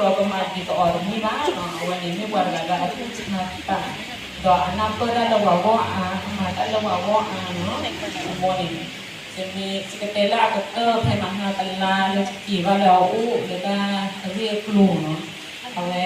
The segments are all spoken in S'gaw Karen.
ဒီးကမၤဒံးကအီၤတမ့ၢ်ဘၣ်နီၤ, အဝဲန့ၣ်မ့ၢ်ပှၤတဂၤလၢအသူၣ်ဆါသး, ဒီးအနၢ်ပၢၢ်တၢ်လၢပှၤဂီၢ်အါ, ကမၤတၢ်လၢပှၤဂီၢ်အါနီၤ, အမိၢ်န့ၣ်, ယမ့ၢ်ကတဲလၢအကတၢၢ်ဖဲမဟါတလါလၢယက့ၤဘၣ်လၢအအိၣ်လၢတၢ်အဂ့ၢ်အကျိၤနီၤ, အဝဲ,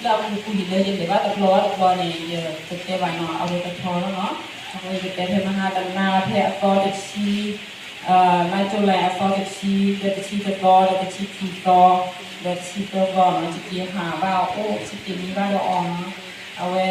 လၢအပူၤကွံာ်လၢယလဲၤဘၣ်တဘျီဘၣ်တဘျီန့ၣ် ယကတဲဘၣ်နီၤ, အဝဲကထီလီၤနီၤ, အဝဲယကတဲဖဲမဟါတလါဖဲအသီတဆံ လါကၠူလဲအသီတဆံ, ဒီးတဆံတသီ, ဒီးတဆံခံသီ, ဒီးတဆံသၢသီနီၤ, ယက့ၤဟးဘၣ်အအိၣ်, ယက့ၤမံဘၣ်ဒီးအီၤနီၤ, အဝဲ,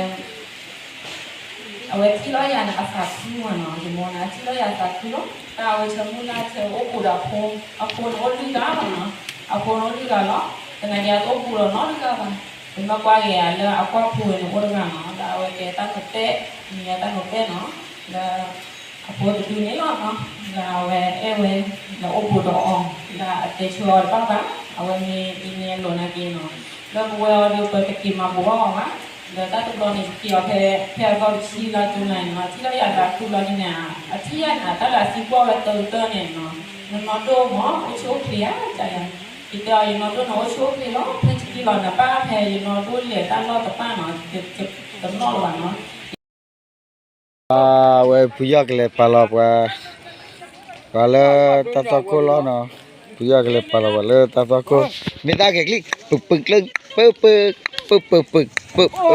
အဝဲထံၣ်လီၤယၤန့ၣ်အသးခုမးနီၤ, ယမိၢ်န့ၣ် အထံၣ်လီၤယၤအသးခုလီၤ, တၢ်အဝဲဆၢမုၢ်လၢ်ဆၢအိၣ်ဘူးဒီးအဖိ, အဖိန့ၣ်အိၣ်လွံၢ်ဂၤလီၤနီၤ, အဖိန့ၣ်အိၣ်လွံၢ်ဂၤလီၤ, သနာ်က့တအိၣ်ဘူးဒီးနီတဂၤဘၣ်, ပမ့ၢ်ကွၢ်က့ၤယၤလၢအကွၢ်ဖိန့ၣ်အိၣ်တဂၤနီၤ, လၢအဝဲကဲတၢ်နိးပဲၣ်, မ့ၢ်တၢ်နိးပဲၣ်နီၤ, လၢ အဖိတဒုန့ၣ်လီၤနီၤ, လၢအဝဲအဲၣ်ဝဲ, လၢအိၣ်ဘူးဒီးအီၤ, လၢအတဲဆၢအီၤတဘၣ်ဘၣ်, အဝဲမ့ၢ်အံၤန့ၣ်လိၤနာ်က့နီၤ, လၢပဝဲအီၤဒီးပတက့ၤမၤဘူးဘၣ်အီၤဘၣ်, ဒီးတၢ်တဘျီန့ၣ် ယက့ၤအီၤဖဲ, ဖဲအသီတဆံလါကၠူလဲန့ၣ်နီၤ, ထံၣ်လီၤယၤသးခုလီၤန့ၣ်, အထံၣ်ယၤန့ၣ်တၢ်လၢအသံကွၢ်ဝဲတၢတၢန့ၣ်နီၤ, နနီၢ်ဒိၣ်မ့ၢ်အိၣ်ဆူၣ်အိၣ်ချ့ဧါ, ယတဲအီၤ ယနီၢ်ဒိၣ်န့ၣ်အိၣ်ဆူၣ်အိၣ်ချ့လီၤ, ဖဲယက့ၤလီၤနပၢ်ဖဲယနီၢ်ဒိၣ်လဲၤတၢ်လီၢ်တဖၣ်နီၤ, တနီၣ်လၢၤဘၣ်နီၤ အဝဲဖုယီၢ်ကလဲၤပာ်လီၤပှၤ, ပှၤလၢတၢ်သွၣ်ခိၣ်လီၤနီၤ, ဖုယီၢ်ကလဲၤပာ်လီၤပှၤလၢတၢ်သွၣ်ခိၣ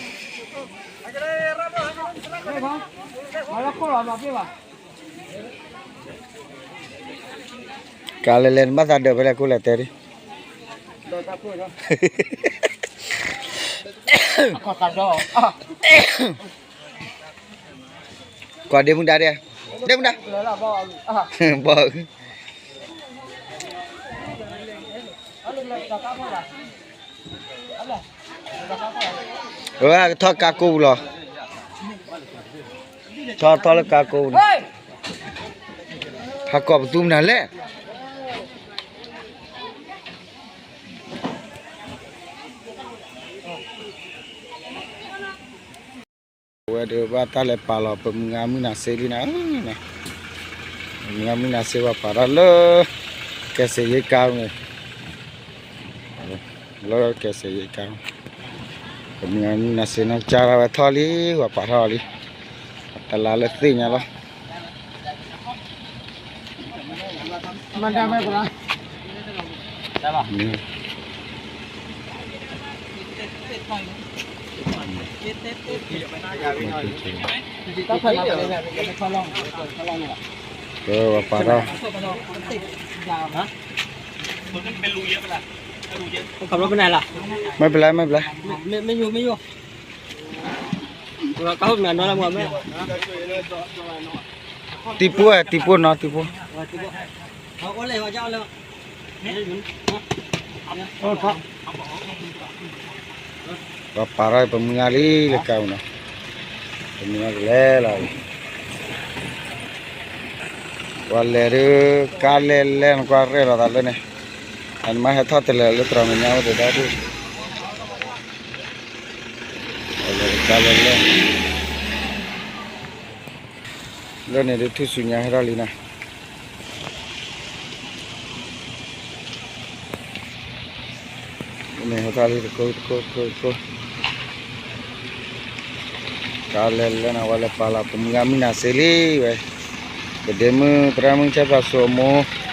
်, မ့ၢ်တၢ်ဂဲၤကလံၣ်, ပပကျိ, ပပ, ပပပပပပ, ကါလဲၤလဲၤနဘၣ်သးဒၢးဖဲလဲၣ်ခိၣ်လဲၤတဲဒ် ကွၢ်ဒ့မုၢ်ဒါဒဲ, ဒ့မုၢ်ဒါ, ဘီ, အဝဲကထီၣ်ကါကိးပူၤလီၤ, ထီၣ်ထီၣ်လၢကါကိးပူၤန့ၣ်, ဟးကိးပသူမနုၤလဲၣ် အဝဲဒၣ်ဘၣ်တၢ်လဲၤပာ်လီၤ ပမုၢ်ဂၤမုၢ်နၤစ့လံနၤ, ပမုၢ်ဂၤမုၢ်နၤစ့ဘၣ်ပာ်ထီၣ်လၢ ကဲစ့ယ့ကါန့ၣ်, လၢကဲစ့ယ့ကါ, ပမုၢ်ဂၤမုၢ်နၤစ့နီၢ်ကစၢ်ဒၣ်ဝဲထီၣ်လံ, ပှၤပာ်ထီၣ်လံ, တလါလၢသ့ၣ်ညါလီၤ. ပှၤပာ်ထီၣ်, မ့ၢ်ပလဲၣ် မ့ၢ်ပလဲၣ် တံၤပူၤဧၢ, တံၤပူၤနီၤ, တံၤပူၤ, ပှၤပာ်ထီၣ်ပမုၢ်ဂၤလံလၢကါပူၤနီၤ, ပမုၢ်ဂၤကလဲၤလီၤလံ, ပှၤလဲၤဒုး, ကါလဲၤလဲၤနကွၢ်ရဲၣ်လီၤသးလၢန့ၣ်, အနမ့ၢ်ဟဲထီၣ်တလဲၤလၢတြီၤမဲာ်ညါအိၣ်ဒီးတၢ်ဒုး, ပှၤလဲၤကါလဲၤလဲၤ လၢန့ၣ်ဒုးထူၣ်စုညါဟဲထီၣ်လံနၤ, လၢန့ၣ်ဟဲထီၣ်လံတခိၣ်တခိၣ်တခိၣ်တခိၣ်, ကါလဲၤလဲၤနၤ ဝဲလဲၤပာ်လီၤ ပမုၢ်ဂၤမုၢ်နၤစ့လံဝဲ, ပဒ့မုၣ်သရၣ်မုၣ်ဆၣ်ဖျါစိမိၤ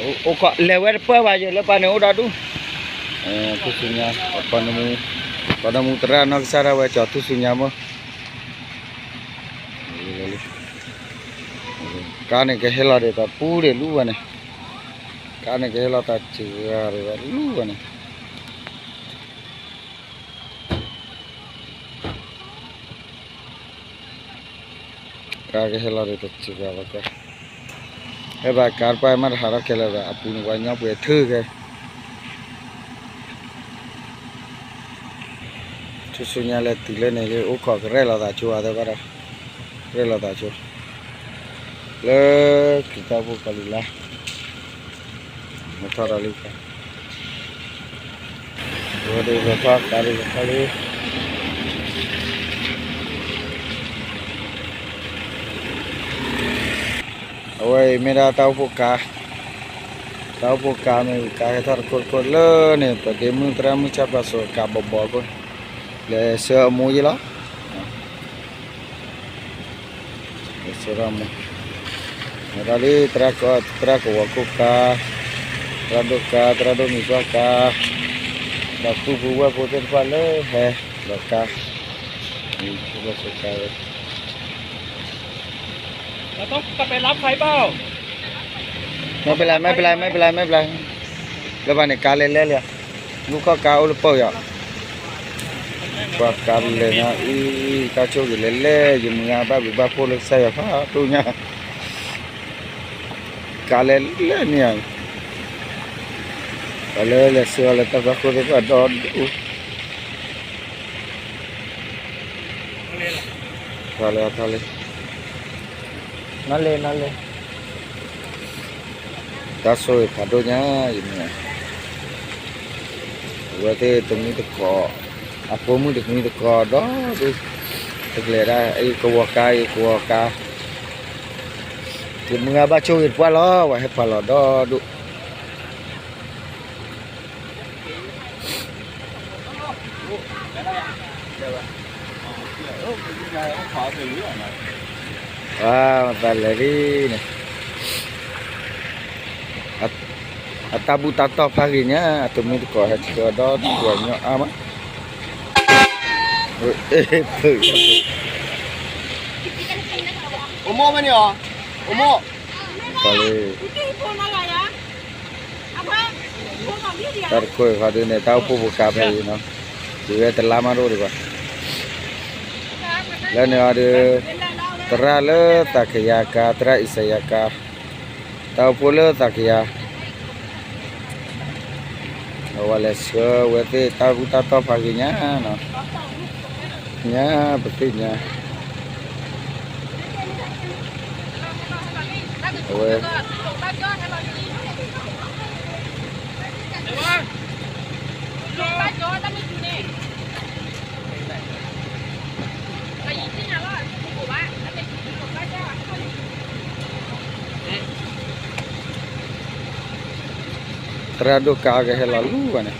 အိၣ်ခိးလဲၤဝဲတပၢၢ်ဘၣ်ယဲၢ်လၢပှၤန့ၣ်အိၣ်ဒီဒူၣ်, ထူၣ်စုညါ, ပှၤနမူ, ပှၤနမူသရၣ်နီၢ်ကစၢ်ဒၣ်ဝဲကၠီၤထူၣ်စုညါမ့ၢ်, ကါန့ၣ်ကဟဲလီၤဒံးတၢ်ပူၤဒံးလူၤဝဲန့ၣ်, ကါန့ၣ်ကဟဲလီၤတၢ်စှၤဒံးဝဲလူၤဝဲန့ၣ် ကါကဟဲလီၤဒီးတစှၤဘၣ်ကါ, ဟဲဘၣ်ကါတပှၢ်မးတဟးထီၣ်ခဲလၢာ်ဘၣ် အပူၤန့ၣ်ပှၤညီပှဲၤထုခဲ, ထူၣ်စုညါလဲၤတုၤလၢန့ၣ်လံ အိၣ်ခိးကရဲၣ်လီၤသးဆိအသးဘၣ်ဒီး, ရဲၣ်လီၤသးဆိ, လၢကံၢ်တၢ်ဖိကီၢ်လံၤလါ မ့ၢ်ထီၣ်ဒီးလံ, ဝဲဒၣ်လဲၤထီၣ်ကါဒ်လဲၤထီၣ်လံ, အဝဲအံၤမ့ၢ်ဒၣ်တၢ်အိၣ်ဖှိၣ်ကါ, တၢ်အိၣ်ဖှိၣ်ကါမ့ၢ်ဝံၤကါဟဲထီၣ်တခိၣ်တခိၣ်လၢန့ၣ် ပဒ့မုၣ်သရၣ်မုၣ်ဆၣ်ဖျါစိၤကါဘီဘီအခိၣ်, လဲၤဆှၢအမိၢ်ယ့ၢ်လီၤ. လဲၤဆှၢထီၣ်အမိၢ်, လဲၤထီၣ်လံ သရၣ်ကဝီၤခိၣ်ကါ, သရၣ်ဒိၣ်ကါ, သရၣ်ဒိၣ်မံၤပှၢ်ကါ, ဒီးပုၢ်ဖိဝဲၢ်ဖိသ့ၣ်တဖၣ်လၢဟဲလီၤကါ, မံၤဖိဝဲၢ်ဖိကါဝဲ ไม่เป็นไร ไม่เป็นไร ไม่เป็นไร ไม่เป็นไร လၢဘၣ်န့ၣ် ကါလဲၤလဲၣ်လံ, မူခီၣ်ကါအိၣ်လၢပီၢ်ယီၤ, ပှၤကါလဲၤညါအံၤ, တၢ်ဆိၣ်ဂ့ၤလဲၤလဲၣ်, ယမုၢ်ဂၤဘၣ်ဘျုးဘၣ်ဖှိၣ်လၢကစၢ်ယွၤဖးဒိၣ်ညါ, ကါလဲၤလဲၣ်န့ၣ်ဧါ, ပှၤလၢလဲၤဆှၢအီၤလၢတၢ်သွၣ်ခိၣ်သ့ၣ်တဖၣ်ဒီဒူၣ် ထီၣ်လံ ထီၣ်လံ, နလဲၤနလဲၤ, တၢ်ဆိၣ်ဂ့ၤဖးဒိၣ်ညါ, ယမုၢ်ဂၤ, အဝဲသ့ၣ်တမုၢ်တကိး, အဖိမုၣ်တမုၢ်တကိးဒီဒူၣ်, တကလဲၤဒၣ် အံၤကဝီၤကါ အံၤကဝီၤကါ, ယမုၢ်ဂၤဘၣ်ဆိၣ်ဂ့ၤတပှၢ်လီၤ ပှၤဟဲပှၤလီၤဒီဒူၣ် အသးလဲၤလံန့ၣ်, အတၢ်ဘူၣ်တၢ်တီၢ်ဖးဂ့ၤညါ, အတမုၢ်တကိးဟဲဆှၢဒီဒူၣ်ပှၤကညီအါမး, ဖုး အိၣ်မိၢ်မ့ၢ်န့ၣ်အီၤ, အိၣ်မိၢ်, တၢ်လၢ တၢ်တခိၣ်အံၤခီဒုးန့ၣ် တၢ်အိၣ်ဖှိၣ်ဖိကါဖဲအံၤနီၤ, ဒုးဝဲတလါမးတအိၣ်ဒံးဘၣ်, လၢန့ၣ်အီၤဒုး, သရၣ်လၢသးကယၤကါ သရၣ်အံၣ်စယၤကါ, တၢ်အိၣ်ဖှိၣ်လၢသးကယၤ အဝဲလဲၤဆှၢဝဲသ့ၣ်တၢ်ဘူၣ်တၢ်တီၢ်ဖးဂ့ၤညါနီၤ, ညါပသ့ၣ်ညါ, အဝဲ သရၣ်ဒိၣ်ကါကဟဲလီၤလူၤဘၣ်န့ၣ်,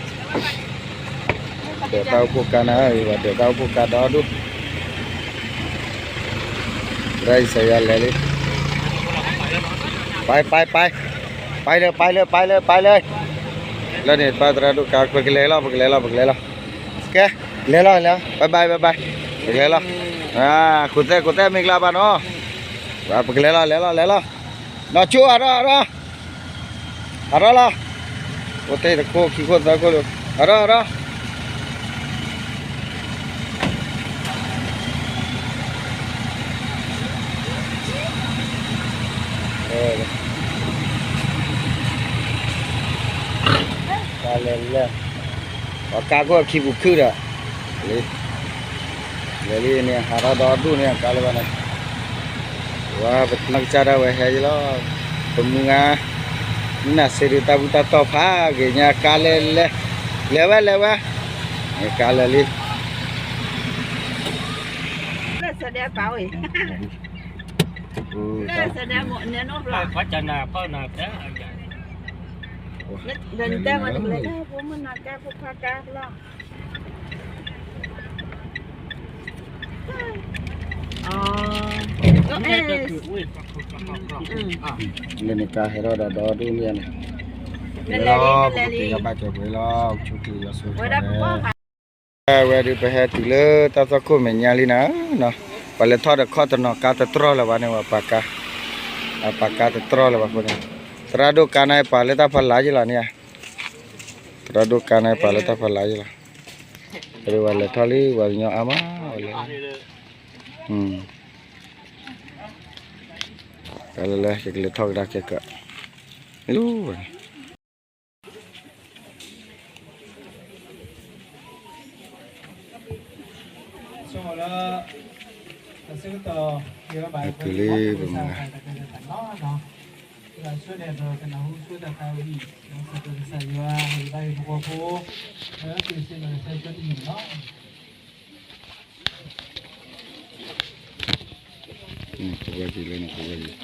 ဒၢးတၢ်အိၣ်ဖှိၣ်ကါနၤအံၤဘၣ် ဒၢးတၢ်အိၣ်ဖှိၣ်ကါဒီဒူၣ်, သရၣ်အံၣ်စယၤလဲၤလံ, ပၢ်ပၢ်ပၢ်, ပၢ်လၢပၢ်လၢပၢ်လၢပၢ်လၢ, လၢန့ၣ်ပၢ်သရၣ်ဒိၣ်ကါ ပကလဲၤလီၤ ပကလဲၤလီၤ ပကလဲၤလီၤ, ကဲ, လဲၤလီၤလဲၤလီၤ bye bye bye bye, ပကလဲၤလီၤ, ခိၣ်သဲးခိၣ်သဲးမ့ၢ်ကျါဘၣ်နီၤ, ပကလဲၤလီၤလဲၤလီၤလဲၤလီၤ, နီၢ်ကၠိအါထီၣ်အါထီၣ် အါထီၣ်လီၤ, အိၣ်တ့ၢ်တခိၣ်ခံခိၣ်သၢခိၣ်လၢ, အါထီၣ်အါထီၣ်, လဲၤလဲၤ, ပှၤကါခိၣ်အခံပူၤခုၣ်ဒီး, လဲၤလံန့ၣ် ဟးထီၣ်ဒီဒူၣ်န့ၣ် ကါလၢဘၣ်န့ၣ် ဝဲပတမၤကစၢ်ဒၣ်ဝဲဟဲယလီၤ, ပမုၢ်ဂၤ, နနၢ်စ့ဒုးတၢ်ဘူၣ်တၢ်တီၢ်ဖးဂ့ၤညါကါလဲၤလဲၤ, လဲၤဝဲလဲၤဝဲ, ကါလဲၤလံ, လၢစဒဲပာ်ဝဲ, လၢစဒဲမ့ၢ်နဲနိဘျီ, ဒ်တဲမ့ၢ်နကလဲၤတၢ်ဖိမုၣ်နီၤကါဖိခွါကါလီၤ. လၢန့ၣ်ကါဟဲထီၣ်ဒီးဒီဒူၣ်န့ၣ်, လဲၤလီၤ ပက့ၤယၤဘၣ်ကၠီၤပှဲၤလီၤ ဆိက့ၤယီၤဆိက့ၤ, ဝဲဒုးပဟဲတုၤလၢတၢ်သွၣ်ခိၣ်မဲာ်ညါလံနၤ, ပှၤလဲၤထီၣ်ဒီးခီၣ်တနီၤကါတတြီၢ်လၢၤဘၣ်န့ၣ် ပှၤပာ်ကါ, အပာ်ကါတတြီၢ်လၢၤဘၣ်အဃိန့ၣ်, သရၣ်ဒိၣ်ကါန့ၣ်ပာ်လၢတၢ်ဖီလာ်ယ့ၢ်လီၤန့ၣ်ဧါ, သရၣ်ဒိၣ်ကါန့ၣ်ပာ်လၢတၢ်ဖီလာ်ယ့ၢ်လီၤ, ပဝဲလဲၤထီၣ်လံ ပှၤကညီအါမးဝဲလၢ, တၢ်လၢလၢယကလဲၤထီၣ်ကဒါကဲကၢ, လၢဝဲန့ၣ် လၢပမုၢ်ဂၤ, နကဝဲဒ်လဲၣ် နကဝဲဒ်လဲၣ်,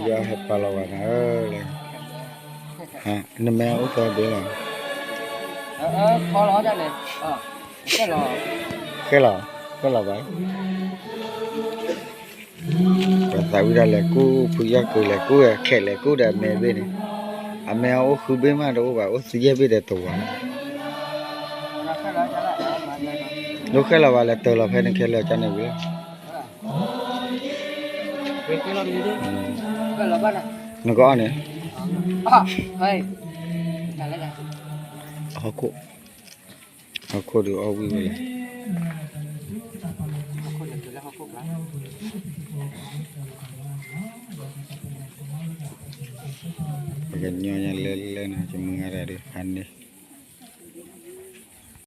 ယဟဲပာ်လီၤဝဲဒၣ်လၢ နမ့ၢ်အိၣ်သီဘ့ၣ်လီၤ, ဃဲလီၤ, ဃဲလီၤဘၣ်, ပသးဝံၣ်ဒၣ်လဲၤကူၣ် ဖုယီၢ်ကုာ်လဲၤကူၣ် ခဲလဲၤကူၣ်ဒီးအမဲဘ့ၣ်န့ၣ်, အမဲအအိၣ်ဃုဘ့ၣ်မးတအိၣ်ဘၣ် အိၣ်သယဲၢ်ဘ့ၣ်ဒီးတဝၤ, ဒိဃဲလီၤဘၣ်လဲၤတၢၤလီၤဖဲန့ၣ်ခဲလၢာ်ကန့ၣ်ဝံၤလီၤ, နကအီၣ်န့ၣ်, ဟီၣ်ခိၣ်, ဟီၣ်ခိၣ်ဒုးအီၣ်ဝံၣ်ဝဲလဲၣ်, ပကညီညါလၢလၢန့ၣ် ယမုၢ်ဂၤဒၣ်ဒုး ဖးန့ၣ်